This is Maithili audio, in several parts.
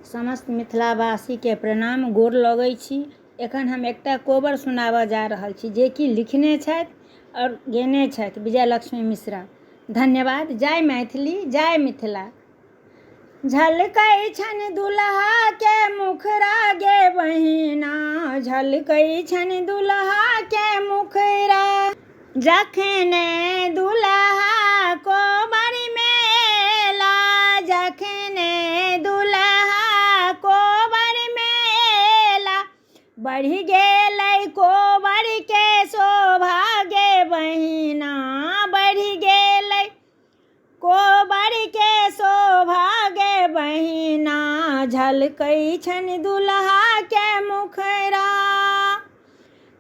समस्त मिथिलावासीके प्रणाम, गोर लगै छी। एखन हम एकटा कोबर सुनाबऽ जा रहल छी, जेकि लिखने छथि आओर गेने छथि विजय लक्ष्मी मिश्रा। धन्यवाद। जय मैथिली, जय मिथिला। झलकै छनि दुल्हाके मुखरा गे बहिना, झलकै छनि दुल्हाके मुखरा। जखने दुल्हा कोबरमे एला, जखने दुल्हा कोबरमे एला, बढ़ि गेलै कोबरके शोभा गे बहिना, बढ़ि गेलै कोबरके शोभा गे बहिना। झलकै छनि दुल्हाके मुखरा,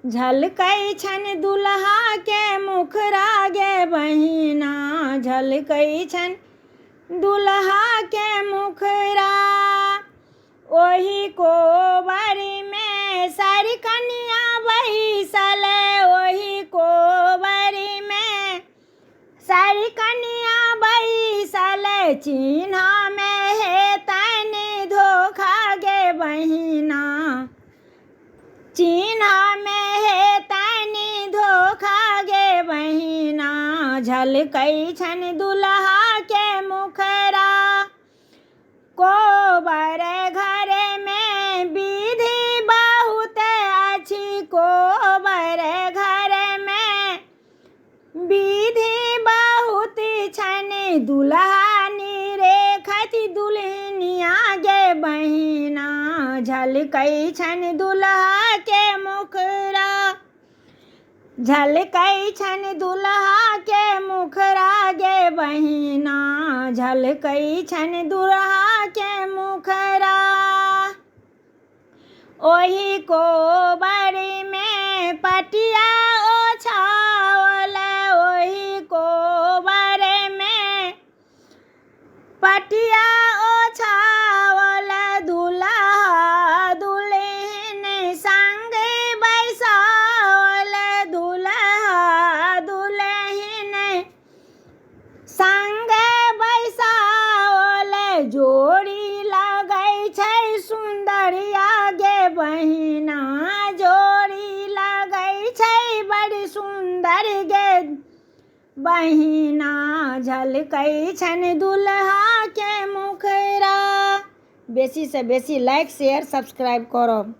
झलकै छनि दुल्हाके मुखरा गे बहिना, झलकै छनि दुल्हाके मुखरा। ओहि कोबरमे सारि कनिया बैसल, ओहि कोबरमे सारि कनिया बैसल, चिन्हमे हेतनि धोखा गे बहिना, चिन्हमे हेतनि धोखा गे बहिना। झलकै छनि दुल्हाके मुखरा। कोबर घरमे विधि बहुत अछि, कोबर घरमे विधि बहुत छनि, दुल्हा निरेखथि दुल्हनिया गे बहिना, झलकै छनि दुल्हाके मुखरा, झलकै छनि दुल्हाके मुखरा गे बहिना, झलकै छनि दुल्हाके मुखरा। ओहि कोबरमे पटिया ओछाओल, ओहि कोबरमे पटिया ओछाओल, दुल्हा दुल्हिन संग बैसाओल, दुल्हा दुल्हिन संग बैसाओल, जोड़ी लगै छै सुन्दरिया गे बहिना, जोड़ी लगै छै बड़ सुन्दर गे बहिना। झलकै छनि दुल्हाके मुखरा। बेसीसँ बेसी लाइक, शेयर, सब्सक्राइब करब।